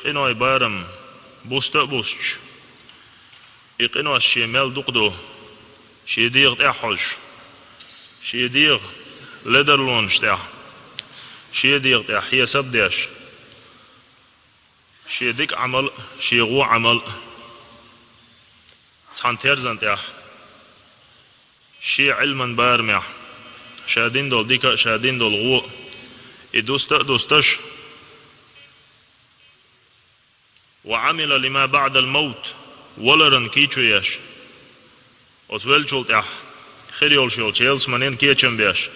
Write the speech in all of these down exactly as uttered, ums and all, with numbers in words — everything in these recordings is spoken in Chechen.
къинойн барам буста а бусташ, и къинош шен мел дукха ду, шен дегӀа тӀехь хьожуш, шен дегӀа ледарлонаш тӀехь, шен дегӀа тӀехь хьесап а деш, шен дика Ӏамал а, шен вон Ӏамал а цхьана терзан тӀехь, шен Ӏилман барамехь, ша дина долу дика а, ша дина долу вон а, и дуста а дусташ, «وعمل لما بعد الموت», валаран кийчо еш, оцу веллачул тӀаьхьа хир йолуш йолчу ялсаманин кечам беш,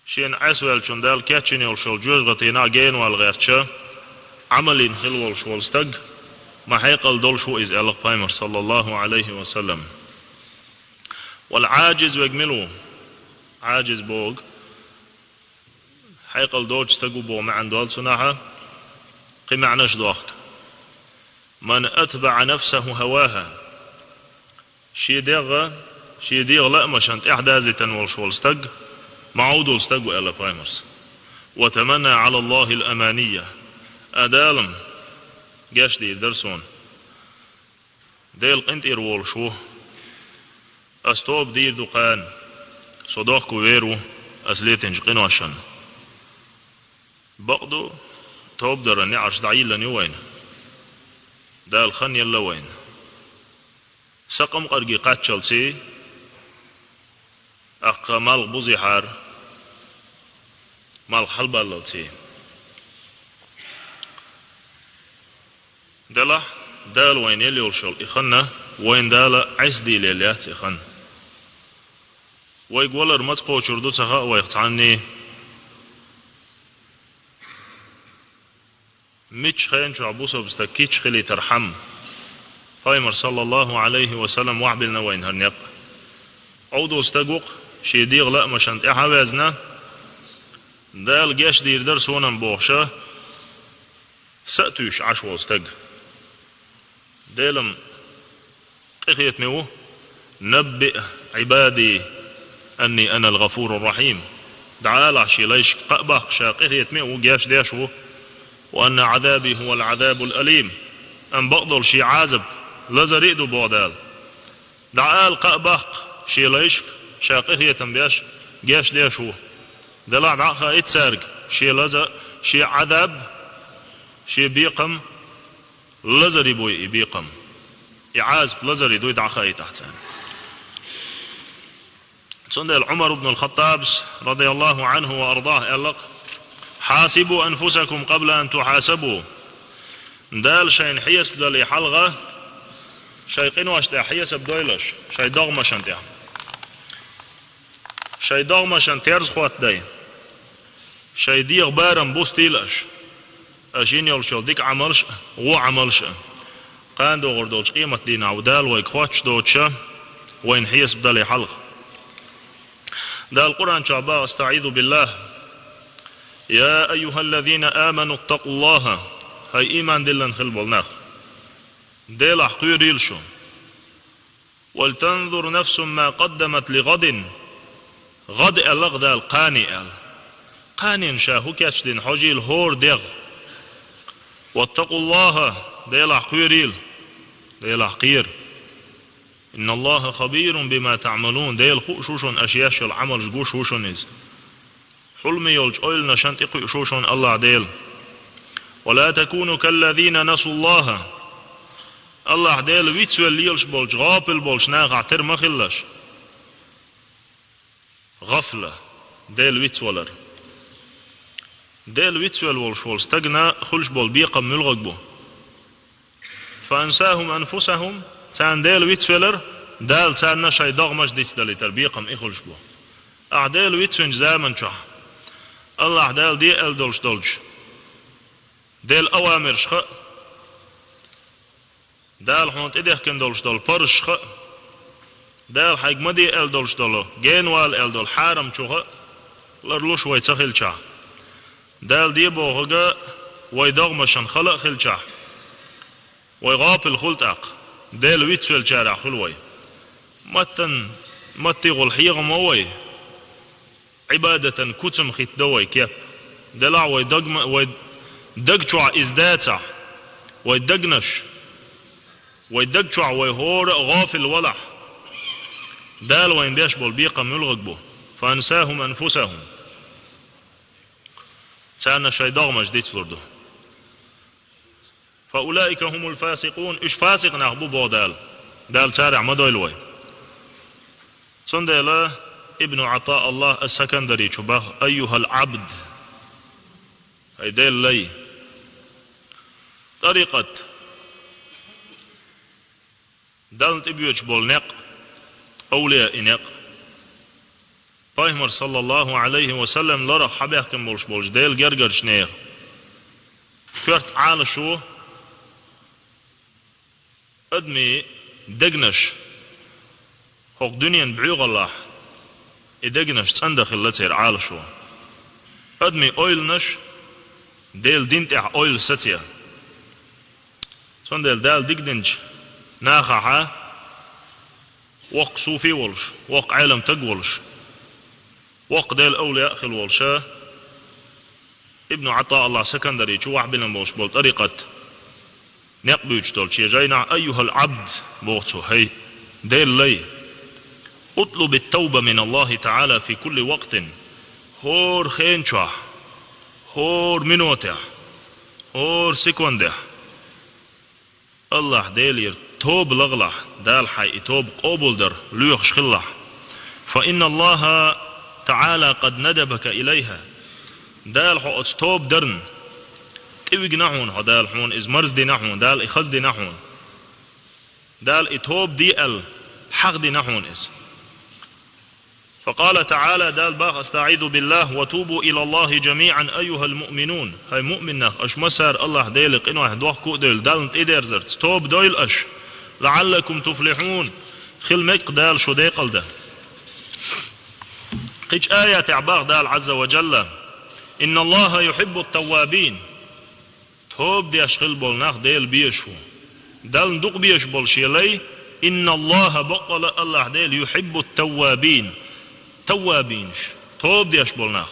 шена Ӏесваьллачун Дала кечйина йолуш йолу жоьжахатийнахь генавала гӀерташ, Ӏамалйина хила волуш волу стаг, ма хьекъал долуш ву иза, аьлла Пайхамара, саллаллаху Ӏалайхи ва саллам. Вал Ӏажиз верг мила ву? Ӏажиз бохург хьекъал доцу стаг ву боху маьӀна долу цунах, кхин маьӀнаш дохку. «من أتبع نفسه هواها». Шен дегӀ, шен дегӀан лаамашна тӀаьхьадазийтина волуш волу стаг, ма Ӏовдал стаг ву, аьлла Пайхамара. «وتمنى على الله الأماني». А Дала-м гечдийр дара суна. Дела къинтӀера волуш ву. Ас тоба дийр ду кхана. Со дохко вер ву ас летинчу къиношна. Бакъду, тоба даран неӀарш дӀайиллина ю вайна. Дала хан елла вайна. Са къамкъарге кхаччалций, тӀаккха малх бузийхьара, малх хьалабаллалций. Делахь, Дала вайна елла йолуш йолу и хан, вайна Дала Ӏесадийлаелла яц и хан. Вайга валар маца кхочур ду ца хаьа вайх цхьанний. Мичча хенчохь бусалба стаг кийча хилийтархьама, Пайхамара, саллаллаху Ӏалайхи ва саллам, вахьбиллина вайна хӀара некъ. Ӏовдал стаг ву-кх, шен дегӀан лаамашна тӀаьхьа а ваьзна, Дала гечдийр дара суна-м бохуш, са а туьйсуш Ӏаш волу стаг. Дела-м къинхетаме ву: «نبئ عبادي أني أنا الغفور الرحيم». ДӀаалахь шен лайшка, кхаъ баккха ша къинхетаме а ву, гечдеш а ву. «وأن عذابي هو العذاب الأليم». Амма бакъдолу шен Ӏазап лазаре а ду боху Дала. ДӀаала, кхаъ баккха шен лайшка, ша къинхетам беш, гечдеш а ву. Делахь дӀа а хаийта цаьрга шен лаза, шен Ӏазап, шен бекхам лазаре буй и бекхам. И Ӏазап лазаре дуй дӀа а хаийтахь царна. Цундела Ӏумар ибн ал-Хаттабас, радияллаху Ӏанху ва ардаху, аьлла-кх: «حاسبوا أنفسكم قبل أن تحاسبوا». Дала шайна хьесап дале хьалха, шайн къинош тӀехь хьесап дойла аша, шайн догӀмашна тӀехь. Шайн догӀмашна терза хӀоттадай. Шайн дегӀан барам бустийла аша. Аша йина йолуш йолу дика Ӏамалш а, вон Ӏамалш а. Кхана догӀур долчу къематдийнахь Дала вайга хоттуш доцуша, вайна хьесап дале хьалха. Дала Къуръан чохь боху: «أستعيذ بالله. يا أيها الذين آمنوا اتقوا الله». ХӀай, ийман диллина хила болу нах! Делахь кхоьрийла шу. «ولتنظر نفس ما قدمت لغد». ГӀад аьлла-кх Дала, кхане аьлла. Кханенна ша хӀун кечдина хьожийла хӀора дегӀ. «واتقوا الله», Делахь кхоьрийла. Делахь кхера. «إن الله خبير بما تعملون». Дела хууш ву шуна, аша еш йолу Ӏамалш гуш ву шуна Иза. Хьуламе йолчу ойланашна тӀекхуьуш ву шуна АллахӀ Дела. «ولا تكونوا كالذين نسوا الله». АллахӀ Дела вицвелла лелаш болчу гӀапил болчу нахахь тера ма хилалаш. ГӀафла, Дела вицвалар. Дела вицвелла волуш волу стагана хуьлуш болу бекхам муьлхарг бу? «فأنساهم أنفسهم», царна Дела вицвелар, Дала царна шайн догӀмаш дицдалийтар бекхам и хуьлуш бу. Ахьа Дела вицвинчу заман чохь, АллахӀ Дала де аьлла долуш долчу Делан авамиршха а, Дала хьуна тӀедехкина долуш долу парзашха а, Дала хьайга ма де аьлла долуш долу, генавала аьлла долу хьарамчуха а ларлуш вай ца хилчахь, Дала де бохург вай догӀмашна хала а хилчахь, вай гӀапил хуьлу тӀаккха, Дела вицвеллачарахь хуьлу вай. Маттан, маттигӀула хьехам ма вай, Ӏибадатан куцам хӀиттадо вай кеп. Делахь вай догма-, вай Даг чохь иза дацахь, вай дегнаш, вай даг чохь вай хӀора а гӀофил валахь, Дала вайна беш болу бекхам муьлхарг бу: «فأنساهم أنفسهم». Царна шайн догӀмаш дицлур ду. «فأولئك هم الفاسقون», уьш фасикъ нах бу, боху Дала. Дала царах ма дойла вай. Цундела Ибну Ӏата Аллах ас-Сакандари чу баха: «أيها العبد», хӀай Делан лай. ТӀарикъат, Далла тӀебоьдуш болу некъ, овлияъ и некъ. Пайхамар, саллаллаху Ӏалайхи ва саллам, ларах хьабаьхкина болуш болчу Делан гергарчу нехан коьрта Ӏалашо, адамийн дегнаш, хӀокху дуьненан бӀоьхаллахь, и дегнаш цӀандан хилла церан Ӏалашо. Адамийн ойланаш Делан дин тӀехь ойла сацо. Цундела Дала дика динчу нахахь воккха суфи волуш, воккха Ӏелам таг волуш, воккха Делан овлияъ а хилла волуш, Ибну Ӏата Аллах Сакандари чу вахьбина болуш болу тӀарикъат некъ буьйцуш долчу шен жайнахь: «أيها العبد», боху цо, хӀай Делан лай, «اطلب التوبة من الله تعالى في كل وقت», хӀора хен чохь, хӀора минотехь, хӀора секундехь Аллах Делера тоба лахалахь, Дала хьайн и тоба къобалдар лоьхуш хилалахь. «فإن الله تعالى قد ندبك إليها». Дала хьо оцу тоба дарна тӀе вигна хьуна, хьо Дала хьуна иза марздина хьуна, Дала и хаздина хьуна. Дала и тоба де аьлла, хьахдина хьуна иза. فقال تعالى، Дала баха: «أستعيذ بالله، وتوبوا إلى الله جميعا أيها المؤمنون». ХӀай муъмин нах, аша массара Аллах Деле къинойх дохко а девлла, Далла тӀедерзарца тоба дойла аша. «لعلكم تفلحون». Хила мега Дала шу декъалдан. Кхечу аятехь баха Дала Ӏазза ва Джалла: «إن الله يحب التوابين». Тоба деш хила болу нах Дела безаш ву. Далла дукха безаш болу шен лай, «إن الله», баккъала Аллах Дела, «يحب التوابين». Таввабинаш, тоба деш болу нах,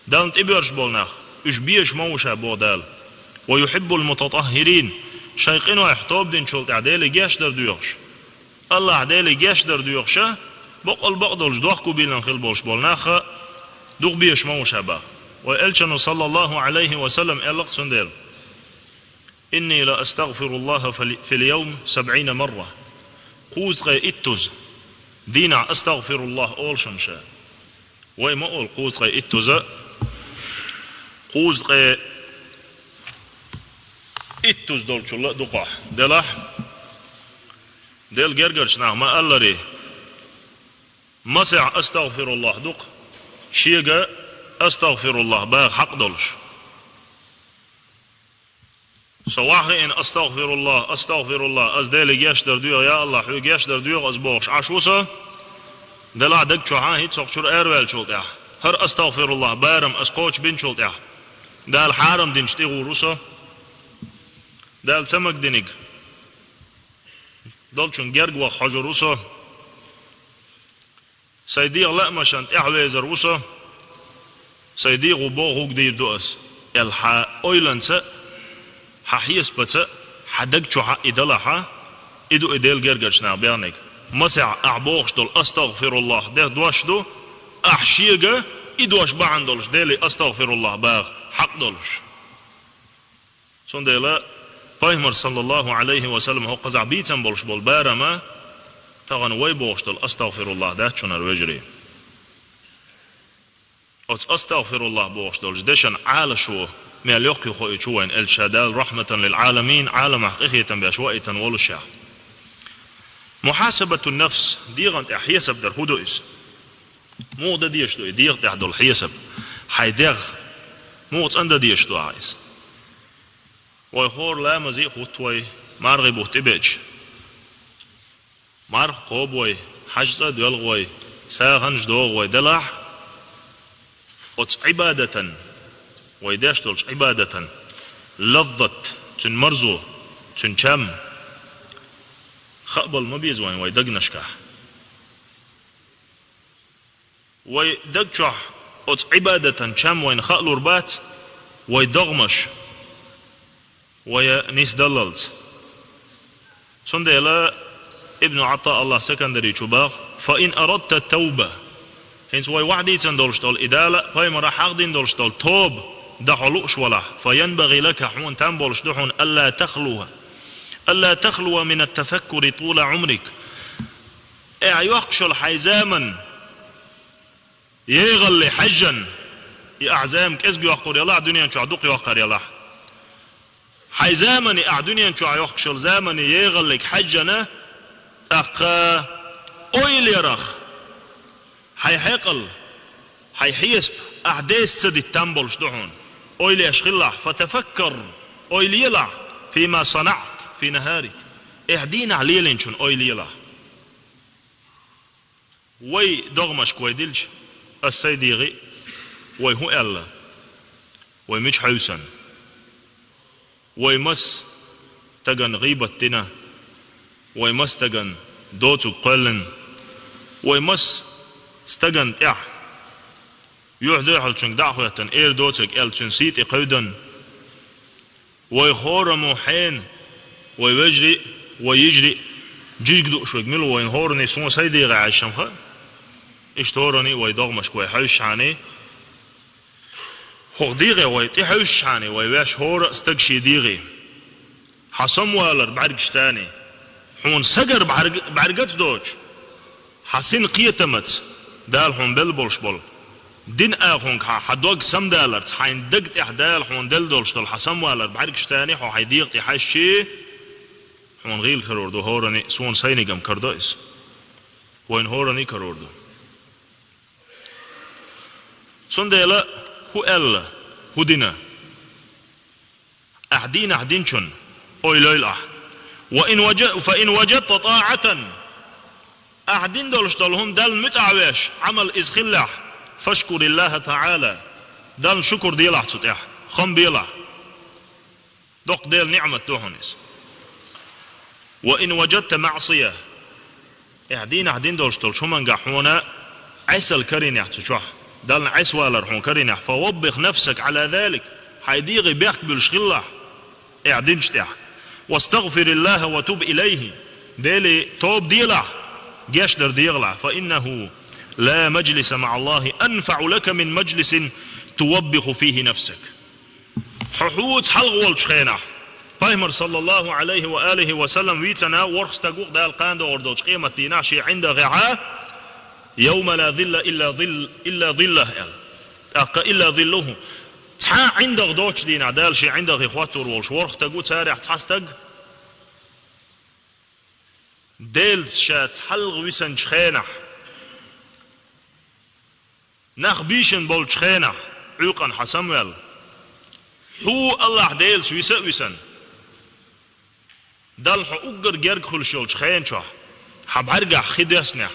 Далла тӀебоьрзуш болу нах, уьш безаш ма ву ша, боху Дала. «ويحب المتطهرين», шайн къинойх тоба динчул тӀаьхьа Деле гечдар доьхуш. Аллах Деле гечдар доьхуша, баккъал бакъ долуш дохко бийлина хила болуш болу нахха дукха безаш ма ву ша баха. Вай Элчано, саллаллаху Ӏалайхи ва саллам, аьлла-кх цундела: «إني لأستغفر الله في اليوم سبعين مرة». Кхузткъе иттуза дийнахь астагъфируллах олу шуна ша. Вай ма олу кхузткъе иттуза, кхузткъе иттуза долчул а дукхахь делахь, Делан гергарчу наха ма-аллара, масех астагъфируллах ду-кх, шега астагъфируллах баха хьакъ долуш. Со вахиина, астагъфируллах, астагъфируллах, ас Деле гечдар доьху, я Аллах, хьоьга гечдар доьху ас бохуш Ӏаш ву со, делахь даг чохьа хӀинца хӀокху чуьра араваьллачул тӀаьхьа, хӀара астагъфируллах барам ас кхочушбинчул тӀаьхьа, Дала хьарам динчу тӀе гӀур ву со. Дала ца магадиниг долчун герга ваха хьожур ву со. Сайн дегӀан лаамашна тӀаьхьавезар ву со, сайн дегӀо бохург дийр ду ас, аьлла, хьан ойланца а, хьан хьесапаца а, хьан даг чохьа а и далахьа, и ду и Делан гергарчу наха бехнарг. Масех ахь бохуш долу астагъфируллах де дош ду, ахь шега и дош бахьана долуш Деле астагъфируллах баха хьакъ долуш. Цундела Пайхамар, саллаллаху Ӏалайхи ва саллам, хӀокхузахь бийцам болуш болу барама тахана вай бохуш долу астагъфируллах дац шуна, вежарий. Оцу астагъфируллах бохуш долчу дешан Ӏалашо мел йоккха ю хоуьйту вайна Элча, Дала рахьматан лил Ӏаламин, Ӏаламах къинхетам беш ваийтина волушехь. Мухьасабатун нафс, дегӀан тӀехь хьесап дар хӀун ду иза? Муха дан дезаш ду и дегӀан тӀехь долу хьесап? Хьайн дегӀ муха цӀандан дезаш ду ахьа иза? Вай хӀора ламазе а хӀутту вай, мархи бутт тӀебеача, марха кхобу вай, хьаьж цӀа а доьлху вай, сагӀанаш догӀу вай, делахь оцу Ӏибадатан, вай деш долчу Ӏибадатан лаззат, цуьнан марзо, цуьнан чам хаабала ма беза вайн вай дагнашкахь. Вай даг чохь оцу Ӏибадатан чам вайна хаалур бац, вай догӀмаш, Вай нийса даллалц. Цундела Ибн Ӏатаъ, Аллахь сакандаре, чу баха: «Фа ин арадта тауба». ХӀинца вай вахдийцан долуш долу и Дала а, пайхамара а хьахдина долуш долу тоба дан хьо лууш валахь, «фа янбагӀи лака», хьуна там болуш ду хьуна, «алла тахлуа, алла тахлуа мин ат-тафаккури тула Ӏумрик». Ахь йоккхуш йолу хьайн заман егӀалле хьаьжжина, и ахь зама кӀезиг йоккхур ялахь, дуьнен чохь дукха йоккхур ялахь. Хьайн заман, ахь дуьнен чохь йоккхуш йолу заман егӀалле хьаьжжина, тӀаккха ойла ярах, хьайн хьекъал, хьайн хьесап ахь деса ца дитта там болуш ду хьуна. Ойла еш хилалахь, фатафаккар, ойла елахь, фима санаӀта фи нахарик, ахь дийнахь лелийначунна ойла елахь. Вай догӀмашка вай дилча, ас сайн дегӀий, вай хӀун аьлла, вай мича хьевсина, вай мас стагана гӀийбат дина, вай мас стагана доцург кхоьллина, вай мас стагана тӀехь юьхь-дуьхьалчуьнга дӀа а хӀоьттина, эр доцург аьлла, цуьнан сий тӀе кхевдина. Вай хӀораммо хьенан, вай вежарий, вай йижарий, жижиг дууш верг мила ву вайна хӀоранний, суна сайн дегӀе Ӏаш ма хаьа. Иштта хӀоранний вай догӀмашка вай хьевсчхьаний, хӀокху дегӀе вай тӀе хьевсчхьаний, вай ваьш хӀора а стаг шен дегӀе. Хьан самавалар бӀаьргаш царний, хьуна сагара бӀаьрг-, бӀаьргаца доцуш, хьан син кхетамаца Дала хьуна белла болуш болу дин а хьуна хьан, хьан дог самадаларца, хьайн даг тӀехь Дала хьуна делла долуш долу хьан самавалар бӀаьргаш царний, хьо хьайн дегӀа тӀе хьаьжчи, хьуна гӀийла карор ду хӀоранний, суна сайниг-м карадо иза. Вайна хӀоранний карор ду. Цундела хӀун аьлла, хӀун дина? Ахь дийнахь динчунна ойла йойла ахь. Ва ин важа-, фа ин важадта тӀаӀатан, ахь дина долуш долу хӀума Далла муьтӀахь веш, Ӏамал иза хиллехь, фашкуриллахӀа таӀала, Далла шукур делахь цу тӀехь, хам белахь. Доккха Делан ниӀмат ду хьуна иза. Ва ин важадта маӀсия, ахь дийнахь дина долуш долчу хӀумангахь хьуна Ӏесалла карийнехь цу чохь, Далла Ӏесавалар хьуна карийнехь, фа ваббих нафсака Ӏала залик, хьайн дегӀе бехк буьллуш хилалахь, ахь динчу тӀехь. ВастагӀфириллахӀа ва туб илайхӀи, Деле тоба делахь, гечдар дехалахь, фа иннахӀу ла мажлиса маӀаллахӀи анфаӀу лака мин мажлисин туваббиху фихӀи нафсак. Хьо хьоца хьалха волчу хенахь, Пайхамар, саллаллахӀу Ӏалайхи ва алихӀи ва саллам, вийцина ворхӀ стаг ву-кх Дала кхана догӀур долчу къематдийнахь шен ӀиндагӀехьа, йовма ла зилла илла зилл-, илла зиллахӀ аьлла. ТӀаккха илла зиллухӀу. Цхьа а ӀиндагӀ доцучу дийнахь Дала шен ӀиндагӀе хӀоттор волуш ворхӀ стаг ву, царех цхьа стаг Делаца ша цхьалха висинчу хенахь, нах бийшина болчу хенахь, Ӏуьйкъана хьан самаваьлла, хьо АллахӀ Делаца виса а висина, Далла хьо уггар герга хуьлуш йолчу хена чохь, хьан бӀаьргахь хи доьссинехь,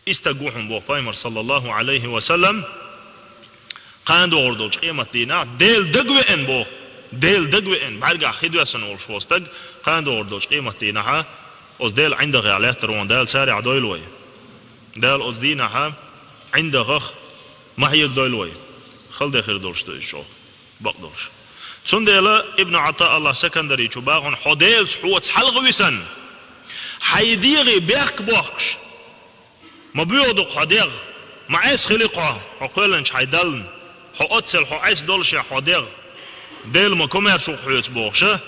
и стаг ву хьуна боху Пайхамар, саллаллахӀу Ӏалайхи ва саллам, кхана догӀур долчу къематдийнахь, Дела дагавеана боху, Дела дагавеана, бӀаьргахь хи доьссина волуш волу стаг, кхана догӀур долчу къематдийнахьа, оцу Делан ӀиндагӀехь лаьттар вон Дала царех дойла вай. Дала оцу дийнахьа ӀиндагӀах ма хьегадойла вай. Хала де хир долуш ду иза чӀогӀа, бакъдолуш. Цундела Ибн Ӏатаъ, АллахӀ сакандаре, чу бахана: хьо Делаца хьоца хьалха висина, хьайн дегӀе бехк боккхуш, ма боьха ду-кх хьо дегӀ, ма Ӏеса хили-кх хьо, хьо кхоьллинчу хьайн Далла, хьо оццул хьо Ӏеса долушехь хьо дегӀ, Дела ма комаьрша ву-кх хьоьца бохуш а,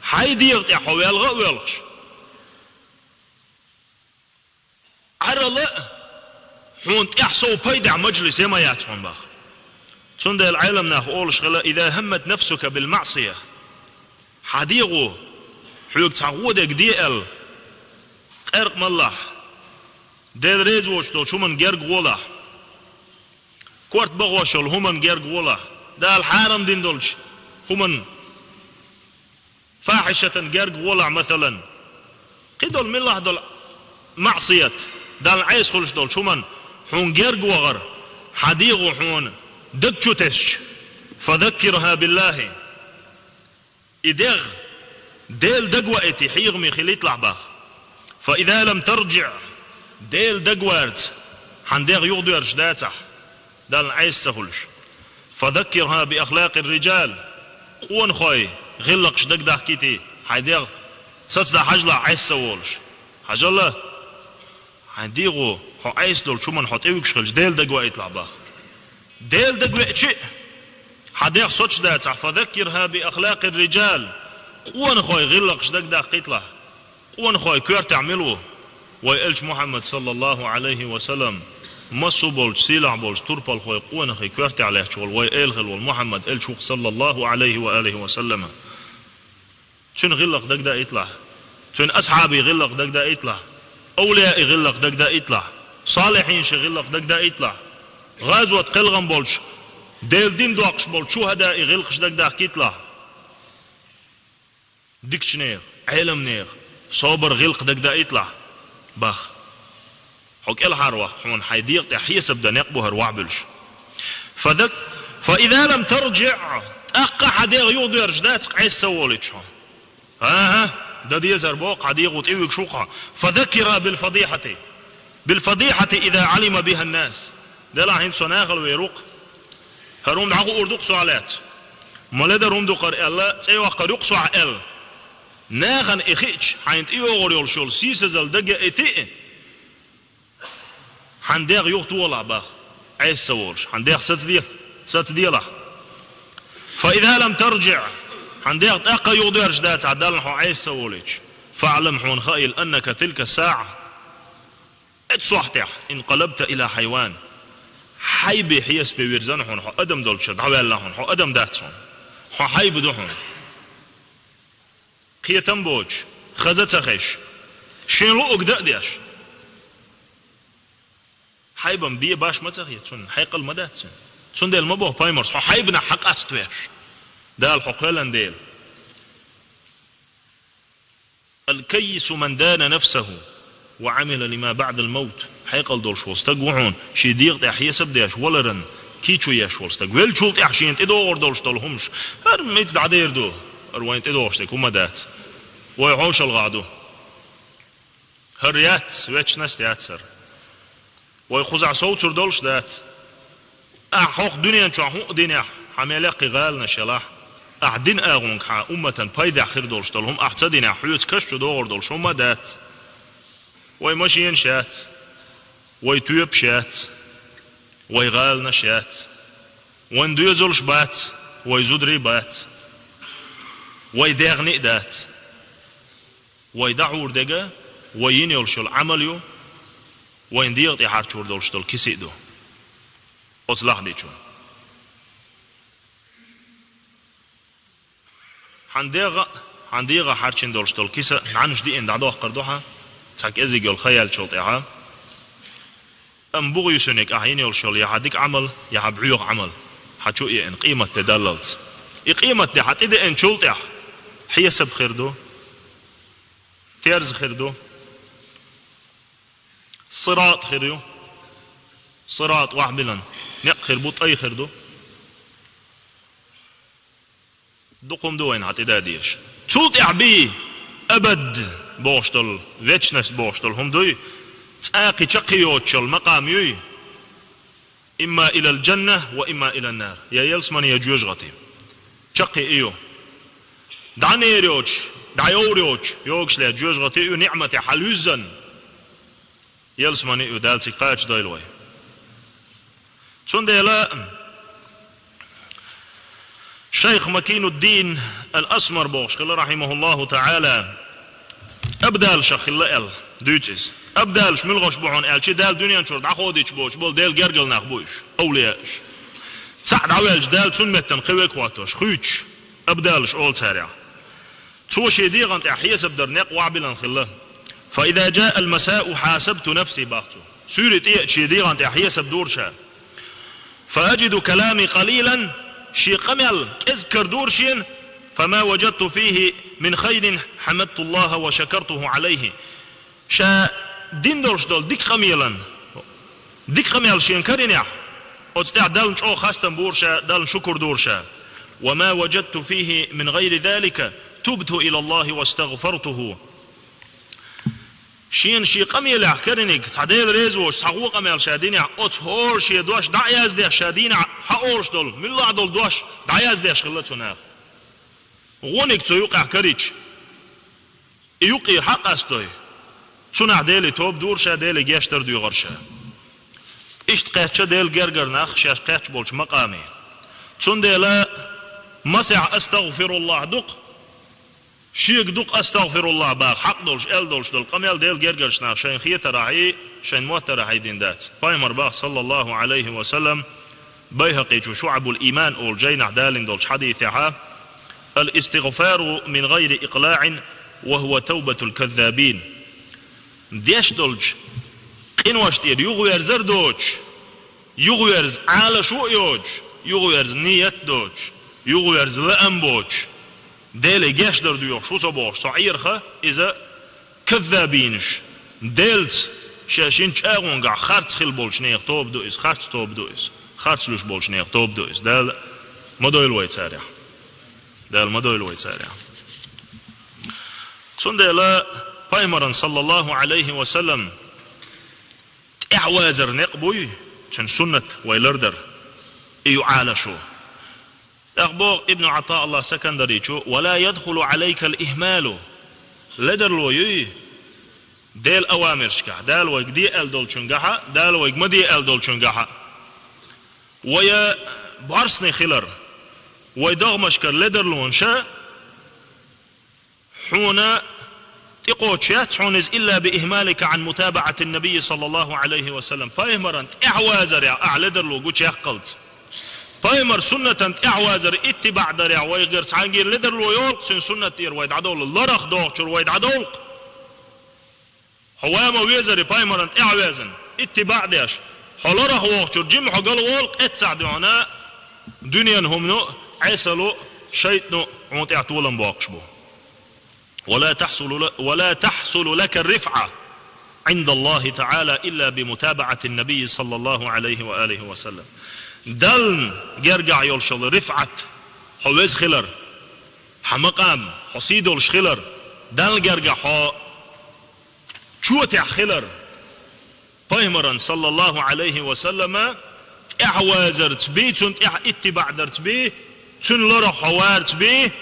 хьайн дегӀа тӀехь хьо велха а воьлхуш, Ӏарала а, хьуна тӀехь сов пайдехь мажлис я ма яц хьуна боху. Цундела Ӏеламнаха олуш хилла: иза хӀаммат нафсука бил маӀсия, хьан дегӀо хьоьга цхьа гӀо дерг де аьлла, къаьркъа малахь, Дела реза воцуш долчу хӀуманна герга гӀолахь, корта бахош йолу хӀуманна герга гӀолахь, Дала хьарам дина долчу хӀуманна, фахьишатан герга гӀолахь, масалан, кхидолу муьлхха долу маӀсият, Далла Ӏеса хуьлуш долчу хӀуманна хьуна герга вахар, хьан дегӀо хьуна даг чу тесча, фазаккирхӀа биллахӀи, и дегӀ Дела дагаваийта хьехаме хилийта лахь боху. Фа иза лам таржиӀ, Дела дагаварца хьан дегӀ юхадоьрзуш дацахь, Далла Ӏеса ца хуьлуш, фазаккирхӀа би ахлакъир риджал, къонахой гӀиллакхаш дагадахкийта, хьайн дегӀ сацаде хьажалахь, Ӏеса ца волуш. Хьажал, хьайн дегӀо хьо Ӏеса долчу хӀуманна хьо тӀевуьгуш хилча, Дела дагаваийталахь боху. Дела дагавеача а, хьан дегӀ соцуш дацахь, فذكرها بأخلاق الرجال, къонахой гӀиллакхаш дагадахкийталахь. Къонахой коьртехь мила ву? Вай элча Мухьаммад, саллаллаху Ӏалайхи ва саллам, массо а болчу сийлахь болчу турпалхой, къонахий коьртехь лаьтташ волу вай эла хилла волу Мухьаммад элча ву-кх, саллаллаху Ӏалайхи ва алихи ва саллама. Цуьнан гӀиллакх дагадаийталахь, цуьнан асхьабийн гӀиллакх дагадаийталахь, авлияийн гӀиллакх дагадаийталахь, салихьинийн гӀиллакх дагадаийталахь, гӀазот кхелхам болчу, Делан дин доккхуш болчу шухӀадаийн гӀиллакхаш дагадахкийталахь. Дикачу нехан, Ӏеламнехан собар, гӀиллакх дагадаийталахь, боху. Хьо кӀелхьарваккха, хьуна хьайн дегӀа тӀехь хьесап дан некъ бу хӀара вахьбуьллуш. فذك-، فإذا لم ترجع, тӀаккха хьан дегӀ юхадоьрзуш дац-кх Ӏеса ца волуьйтуш хьо. АхӀа, дан дезара боху, хьан дегӀо тӀевуьгуш ву-кх хьо. فذكرها بالفضيحة، بالفضيحة إذا علم بها الناس. Делахь хӀинца со нахала вер ву-кх. ХӀара хӀума дӀахуур ду-кх сох лаьцна. Ма ледара хӀума ду-кх хӀара аьлла, цӀе йоккхур ю-кх сох аьлла. Нахана и хиъча, хьайна тӀейогӀур йолуш йолу сийсазалла дага а тиъ, хьан дегӀ юхатолахь боху, Ӏеса ца волуш, хьан дегӀ сацаде-, сацаделахь. فإذا لم ترجع, хьан дегӀ тӀаккха юхадоьрзуш дацахь Далла хьо Ӏеса ца волуьйтуш, فاعلم, хьуна хаийла, أنك تلك الساعة, оцу сохьтехь, انقلبت إلى حيوان, хьайбе хьесапе вирзина хьуна, хьо адам долчуьра дӀаваьлла хьуна, хьо адам дац хьуна, хьо хьайба ду хьуна. Кхетам боцуш, хаза ца хезаш, шен луъург дан а деш. Хьайбан бен баш ма ца хета цунна, хьекъал ма дац цуьнан. Цундела ма боху пайхамарс: «Хьо хьайбанах хьакъаставеш, Дала хьо кхоьллина дела». الكيس من دان نفسه وعمل لما بعد الموت. Хьекъал долуш волу стаг ву хьуна, шен дегӀа тӀехь хьесап деш, валаран кийчо еш волу стаг. Веллачул тӀаьхьа шена тӀедогӀур долуш долу хӀумаш. ХӀара мица дӀадер ду? ХӀара вайна тӀедогӀуш дерг хӀума дац. Вай хьошалгӀахь ду. ХӀара яц, вечность яц хӀара. Вай кхузахь совцур долуш дац. Ахьа хӀокху дуьнен чохь хӀун а динехь, хьан мел яккхий гӀаланаш елахь, ахьа дина агӀонга хьан умматан пайдехь хир долуш долу хӀума ахьа ца динехь, хьоьца каш чу догӀур долуш хӀума а дац. Вай машенаш яц, вай тоьпаш яц, вай гӀаланаш яц, вайн доьзалш бац, вай зударий бац, вай дегӀний а дац. Вай дӀахьур дерг а, вай йина йолуш йолу Ӏамал ю, вайн дегӀа тӀе хьарчор долуш долу киса а ду. Оцу лахдичун. Хьан дегӀа, хьан дегӀа хьарчина долуш долу киса нӀаьнаш диъна дӀадоккхур ду хьан, цхьа кӀезиг йолу хан яьллачул тӀаьхьа. Амма бугӀа ю соьниг ахьа йина йолуш йолу я хьан дика Ӏамал, я хьан бӀоьха Ӏамал, хьан чу а еана, къематде даллалц. И къематде хьан тӀедеанчул тӀаьхьа хьесап хир ду, терза хир ду, сират хир ю, сират вахьбилан некъ хир бу, тӀай хир ду. Дукха хӀума ду вайна хьан тӀеда дезаш. Цул тӀаьхьа бий, абад бохуш долу, вечность бохуш долу хӀума дуй, цкъа кхин чаккхе йоцуш йолу макъам юй. Имма илал джанна ва имма илан нар. Я ялсамани, я жоьжахати. Чаккхе и ю. ДӀанер йоцуш, дӀайовр йоцуш, йогуш ле жоьжахати ю, ниӀмате хьалуьззан. Ялсамани ю, Дала цига кхачадойла вай. Цундела шайх Макинуддин ал-Асмар бохуш хилла, рахьимахуллаху таӀала, абдалшах хилла аьлла, дуьйцу иза. Абдалш муьлхаш бу хьуна аьлча, Дала дуьнен чуьра дӀаходийча боцуш болу Делан гергара нах бу уьш, овлияаш. Цхьаъ дӀаваьлча, Дала цунна меттана кхин верг хӀоттош, хуьйцуш, абдалш олу царах. Цо шен дегӀан тӀехь хьесап дар некъ вахьбилан хилла. فإذا جاء المساء حاسبت نفسي, бах цо. Суьйре тӀееача шен дегӀан тӀехь хьесап дора ша. فأجد كلامي قليلا, шен къамел кӀезиг карадора шена, فما وجدت فيه من خير حمدت الله وشكرته عليه. Ша дина долуш долу дика къамелан, дика къамел шена каринехь, оцу тӀехь Далла чӀогӀа хастам бора ша, Далла шукур дора ша. وما وجدت فيه من غير ذلك تبت إلى الله واستغفرته. Шена шен къамелехь кариниг, цхьа Дела реза воцуш, цхьа гӀо къамел ша динехь, оцу хӀора шен дош дӀа а яздеш, ша дийнахь хьаолуш долу, муьлхха а долу дош дӀаяздеш хилла цу наха. ГӀониг цу юкъахь карийча, и юкъера хьа а къастой, цунах Деле тоба дора ша, Деле гечдар доьхура ша. Иштта кхаьчча Делан гергара нах шаьш кхаьчна болчу макъаме. Цундела масех астагӀфируллахӀ ду-кх, шега ду-кх астагӀфируллахӀ баха хьакъ долуш, аьлла долуш долу къамел Делан гергарчу наха шайна хетарехь, шайна моттарехь дина дац. Пайхамар баха, саллаллахӀу Ӏалайхи ва саллам, Байхьакъичу «ШуӀабул-Иман» олу жайнахь далийна долчу хьадисехь: «Ал-истигъфару мин гӀайри икълаӀин ва хӀува тавбатул каззабин». Деш долчу къинош тӀера юхаверзар доцуш, юхаверза Ӏалашо а йоцуш, юхаверза ният а доцуш, юхаверза лаам а боцуш, Деле гечдар доьхуш ву со бохуш, со Ӏераха, иза каззабинаш, Делаца шаьш йинчу чӀагӀонехь харц хилла болчу нехан тоба ду иза, харц тоба ду иза, харц луьйш болчу нехан тоба ду иза. Дала ма дойла вай царех. Дала ма дойла вай царех. Цундела Пайхамаран, саллаллахӀу Ӏалайхи ва саллам, тӀаьхьавазар некъ буй, цуьнан суннат вай лардар, и ю Ӏалашо. ТӀаккха боху Ибн ГӀатаъ, АллахӀ сакандарийчу: «Ва ла ядхулу Ӏалайкал ихмалу». Ледарло юй, Делан авамиршкахь, Дала вайга де аьлла долчуьнгахьа, Дала вайга ма де аьлла долчуьнгахьа. Вай бӀаьрсане хилар, вай догӀмашкара ледарлонаша хьуна тӀекхочуш яц хьуна иза, илла би ихмалика Ӏан мутабаӀатин набийи, саллаллахӀу Ӏалайхи ва саллам. Пайхамаран тӀаьхьавазарехь ахь ледарло гучуяккхалц. Пайхамар суннатан тӀаьхьавазар, иттибаӀ дарехь вайгара цхьаьнгара ледарло йолу-кх, цуьнан суннат тӀера вай дӀадовла, ларах дохучуьра вай дӀадовла-кх. Хьо ва ма везаре пайхамаран тӀаьхьаваьзна, иттибаӀ деш, хьо ларах вохучуьра жимма хьо галволу-кх, эццахь дуьхьана дуьненан хӀумано а, Ӏесало а, шайтӀано а хьуна тӀехь толам боккхуш бу. «Ва ла тахьсулу ла-, ва ла тахьсулу лака рифӀа Ӏиндаллахи таӀала илла би мутабаӀатин набийи, саллаллахӀу Ӏалайхи ва алихи ва саллам». Далла гергахь йолуш йолу рифӀат, хьо веза хилар, хьан макъам, хьо сий долуш хилар, Далла гергахь хьо чотехь хилар, пайхамаран, саллаллахӀу Ӏалайхи ва саллама, тӀаьхьавазарца бий, цунна тӀаьхьа иттибаӀ дарца бий, цуьнан ларах хьо варца бий,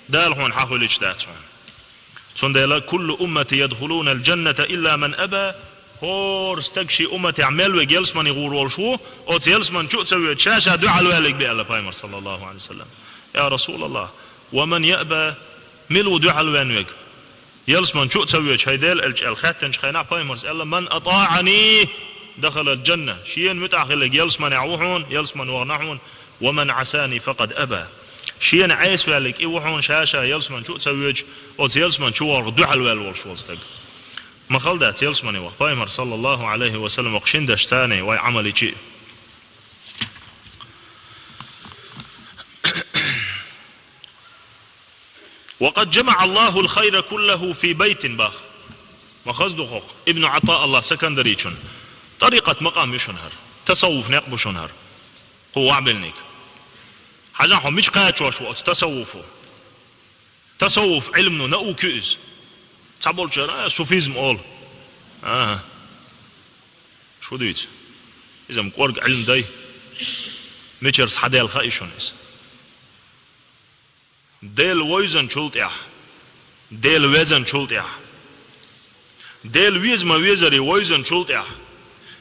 Дала хьуна хьан хуьлуьйтуш дац хьуна. Цундела: «Куллу уммати ядхулунал джанната илла ман аба». ХӀора стаг шен умматехь мел верг ялсамане гӀур волуш ву, оцу ялсамани чу а ца воьдуш, ша-ша дуьхьал ваьллиг бен, аьлла пайхамар, саллаллахӀу Ӏалайхи ва саллам. Я Расулаллах, ва ман яъба, мила ву дуьхьал ваьлла верг? Ялсамани чу а ца воьдуш, хӀай Делан элча, аьлла хаьттинчу хенахь, пайхамарс аьлла: «Ман атаӀани, дахалал джанна». Шена муьтӀахь хилларг ялсаманехь ву хьуна, ялсамани вахана хьуна, «ва ман Ӏасани, факъад аба». Шена Ӏеса ваьлларг и ву хьуна, ша-ша ялсамани чу а ца воьдуш, оцу ялсамани чу вахарх дуьхьал ваьлла волуш волу стаг. Ма хала дац ялсамане ваха пайхамар, саллаллахӀу Ӏалайхи ва саллам, ваха шина дашца царна вай Ӏамал йичи. «Ва къад джамаӀа Аллахул хайра куллаху фи байтин», бах. Ма хаза ду хӀокху Ибн ГӀатаъ, АллахӀ сакандарийчун. ТӀарикъат макъам ю шуна хӀара. Тасаввуф некъ бу шуна хӀара. Кху ваӀ белниг. Хьажахь, хьо мича кхачош ву оцу тасаввуфо? Тасаввуф Ӏилмано наука ю иза. Цхьаболчара, а, суфизм олу. АхӀа. Шу дуьйцу? Иза-м кӀорга Ӏилма дай. Мичара схьадаьлла хаьа шуна иза. Дела вевзанчул тӀаьхьа, Дела везанчул тӀаьхьа, Дела веза ма везаре вевзанчул тӀаьхьа,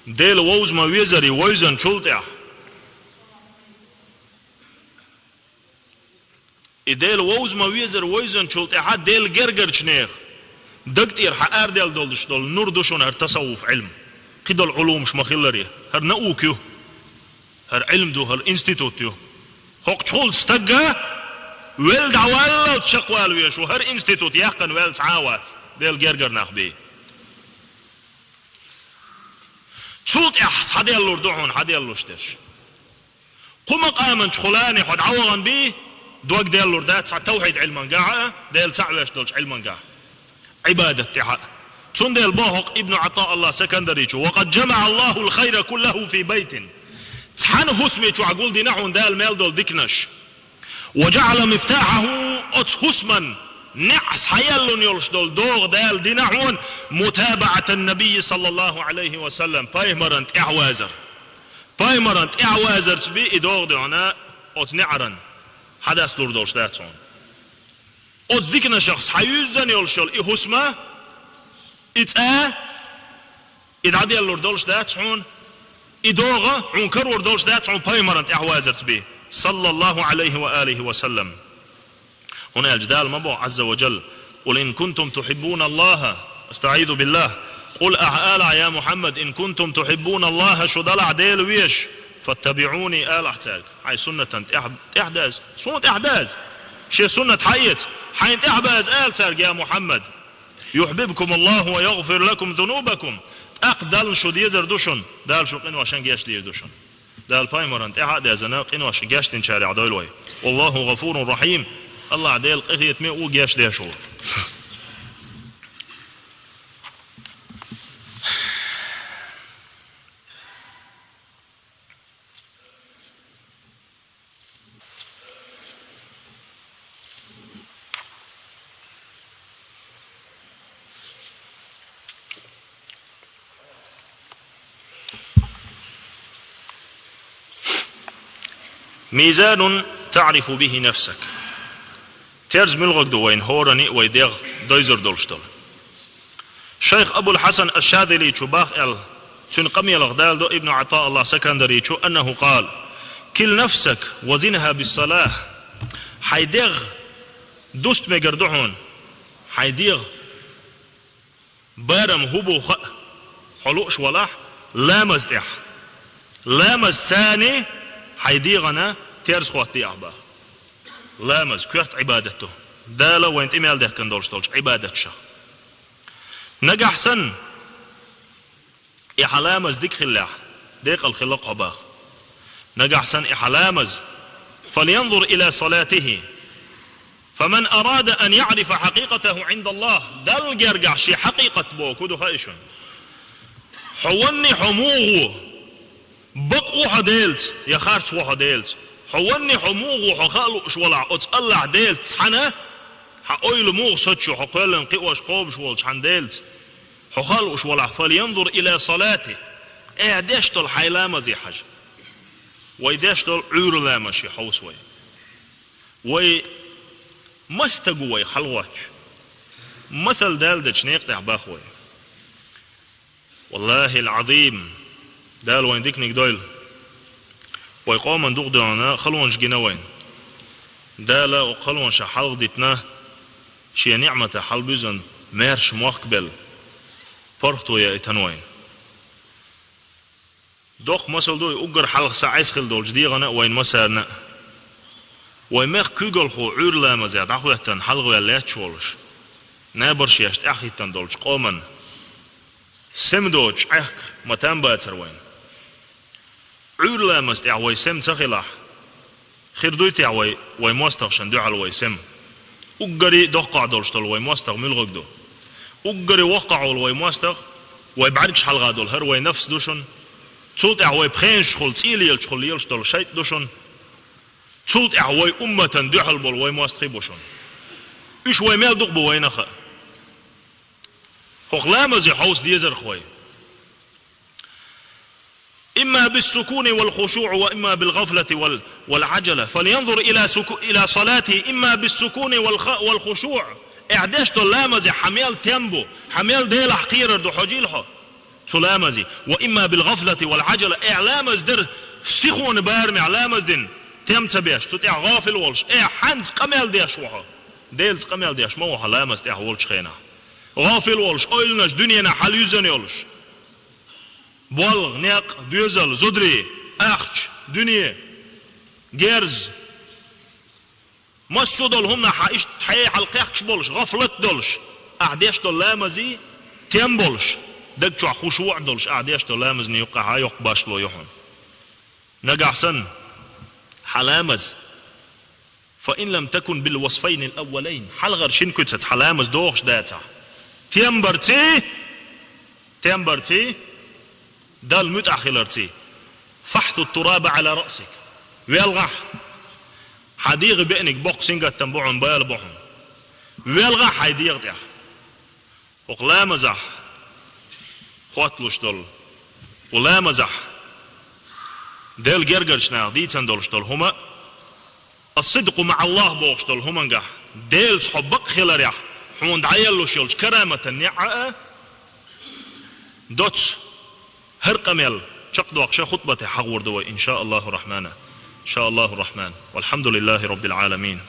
Дела вовза ма везаре вевзанчул тӀаьхьа. И Дела вовза ма везаре вевзанчул тӀаьхьа Делан гергарчу нехан даг тӀера хьан араделла долуш долу нур ду шуна хӀара тасаввуф Ӏилма. Кхидолу Ӏулумаш ма-хиллара, хӀара наука ю. ХӀара Ӏилма ду, хӀара институт ю. ХӀокху чухула стагга велла дӀаваллалц чекхвала везаш ву, хӀара институт яьккхина ваьлла цхьа а вац, Делан гергара нах бен. Цул тӀаьхьа схьаделлур ду хьуна хьан деллуш дерш. Кху макъаман чухулане хьо дӀавахана бий, дог деллур дац хьан тавхьид Ӏилмангахь а, Дела цхьаъ веш долчу Ӏилмангахь. Ӏибадат тӀехь а. Цундела боху хӀокху Ибн ГӀатаъ, АллахӀ сакандарийчу: «Ва къад джамаӀа Аллахул хайра куллаху фи байтин». Цхьана хӀусаме чохь гулдина хьуна Дала мел долу диканаш. «Ва джаӀала мифтахьаху», оцу хӀусаман неӀ схьаеллун йолуш долу догӀа Дала дина хьуна, «мутабаӀатан набийи, саллаллахӀу Ӏалайхи ва саллам», пайхамаран тӀаьхьавазар. Пайхамаран тӀаьхьавазарца бий и догӀа дуьхьана оцу неӀаран хьадаслур долуш дац хьуна. Оцу диканашах схьаюьззина йолуш йолу и хӀусам, и цӀа, и дӀаделлур долуш дац хьуна, и догӀа хьуна карор долуш дац хьуна пайхамарна тӀаьхьавазарца бен, саллаллаху Ӏалайхи ва алихи ва саллам. ХӀунда аьлча Дала ма боху, Ӏазза ва Джалла: «Къул ин кунтум тухиббуна Аллаха», астаӀизу биллахӀ, къул, ахьа алахь, я Мухьаммад, ин кунтум тухиббуна Аллаха, шу далахь Дела везаш, фаттабиӀуни, алахь цаьрга, хьайн суннатан тӀаьхь-, тӀаьхьадаза, суна тӀаьхьадаза, шен суннат хьаэца, хьайна тӀаьхьабаза, ала цаьрга, я Мухьаммад. «Юхьбибкум Аллаху ва ягӀфир лакум зунубакум». ТӀаккха Далла шу дезар ду шуна, Дала шун къиношна гечдийр ду шуна. Дала пайхамарна тӀаьхьа а даьзна, къиношна гечдинчарех дойла вай. Валлаху гӀафурун рахьим. Аллахь Дела къинхетаме а ву, гечдеш а ву. Мизанун таӀрифу бихи нафсак. Терза муьлхарг ду вайна хӀоранна а вай дегӀ дойзар долуш долу? Шайх Абул-Хьасан аш-Шазиличо боху аьлла, цуьнан къамелах даладо Ибн ГӀатаъ, Аллахь сакандарийчо, аннаху къала: «Кил нафсак ва зинха биссалахь». Хьайн дегӀ дуста мегар ду хьуна, хьайн дегӀан барам хӀун бу хаа хьо лууш валахь, ламаз тӀехь. Ламаз царний хьайн дегӀана терза хӀоттаде ахь боху. Ламаз коьрта Ӏибадат ду. Дала вайна тӀе мел дехкина долуш долчу Ӏибадаташах. Нагахь санна, и хьан ламаз дика хиллехь, декъала хилла-кх хьо боху. Нагахь санна и хьан ламаз, «фалянзур иля салатихи, фаман арада ан яӀрифа хьакъикъатаху Ӏиндаллахь», Далла гергахь шен хьакъикъат боху хӀун ду хаьий шуна? Хьо ванний, хьо муха ву? Бакъ ву хьо Делаца я харц ву хьо Делаца? Хьо ванний, хьо муха ву, хьо хаа лууш валахь оцу Аллахь Делаца цхьаьна, хьан ойла муха соцуш ю, хьо кхоьллина кхиош, кхобуш волчу хьан Делаца хьо хаа лууш валахь, «фалянзур иля салати», ахь деш долу хьайн ламазе хьажа. Вай деш долу Ӏуьйра ламаз шен хьовса вай. Вай маса стаг ву вай хьалагӀоттуш? Масал даладечу некъа тӀехь боху вай. Валлахьил-Ӏазим, Дала вайн диканиг дойла. Вай къоман дукха дуьхьал халонаш гина вайна. Дала оцу халонашах хьалха дитина, шен ниӀматах хьалабуьззина маьрша мохк белла, паргӀато яийтина вайна. Доккха масал ду и уггар хьалха схьа Ӏеса хилла долчу дегӀана а, вайна массарна а. Вай мехкан куьйгалхо Ӏуьйра ламазех дӀахӀоьттина хьалхаваьлла лаьтташ волуш, набарш еш тӀаьхьахӀиттина долчу къоман сема доцуш Ӏехка ма-там бацара вайна. Ӏуьйра ламаза тӀехь вай сема ца хилахь, хир дуй техьа вай, вай мостагӀашна дуьхьал вай сема? Уггаре а доккхахь долуш долу вай мостагӀа муьлхарг ду? Уггаре воккхахь волу вай мостагӀа, вай бӀаьргаш хьалха долу хӀара вай нафс ду шуна. Цул тӀаьхьа вай пхенашхула, цӀийлелчхула лелаш долу шайтӀа ду шуна. Цул тӀаьхьа вай умматан дуьхьал болу вай мостагӀий бу шуна. Уьш вай мел дукха бу вайна а хаьа. ХӀокху ламазе хьовса дезарх вай. إما بالسكون والخشوع وإما بالغفلة وال-، والعجلة. فلينظر إلى سكو-، إلى صلاته إما بالسكون والخ-، والخشوع. Ахь деш долу ламазе хьан мел тем бу, хьан мел Делахь кхерар ду хьожийла хьо цу ламазе. وإما بالغفلة والعجلة. Ахь ламаз дара сихонан барамехь ламаз дина, тем ца беш, цу тӀехь гӀафил волуш, ахь хьанца къамел деш ву хьо? Делаца къамел деш ма ву хьо ламаз тӀехь волчу хенахь. ГӀафил волуш, ойланаш дуьненахь хьалаюьззина йолуш. БолгӀа, некъ, доьзал, зударий, ахча, дуьне, герз. Массо а долу хӀуманах хьан иштта хье хьалакхехкаш болуш, гӀафлат долуш, ахь деш долу ламазе тем болуш, даг чохь хушуӀ долуш, ахь деш долу ламазна юккъехь а йоккха башхало ю хьуна. Нагахь санна хьан ламаз, فإن لم تكن بالوصفين الأولين, хьалхара шина куьцаца хьан ламаз догӀуш дацахь, тем барций, тем барций, Далла муьтӀахь хиларций, فاحث التراب على رأسك, велхахь, хьан дегӀан беаниг боккха сингаттам бу хьуна, бала бу хьуна. ВелхахьӀ хьайн дегӀа тӀехь. ХӀокху ламазахь хотталуш долу, кху ламазахь Делан гергарчу наха дийцина долуш долу хӀума, الصدق مع الله бохуш долу хӀумангахь Делаца хьо бакъ хиларехь, хьуна дӀаеллуш йолчу караматан неӀ а доцца хӀара къамел чекхдоккхуш хутбате хьахор ду вай, иншааллаху рахьмана. Иншааллаху рахьман. Валхьамдулиллахи роббил Ӏаламин.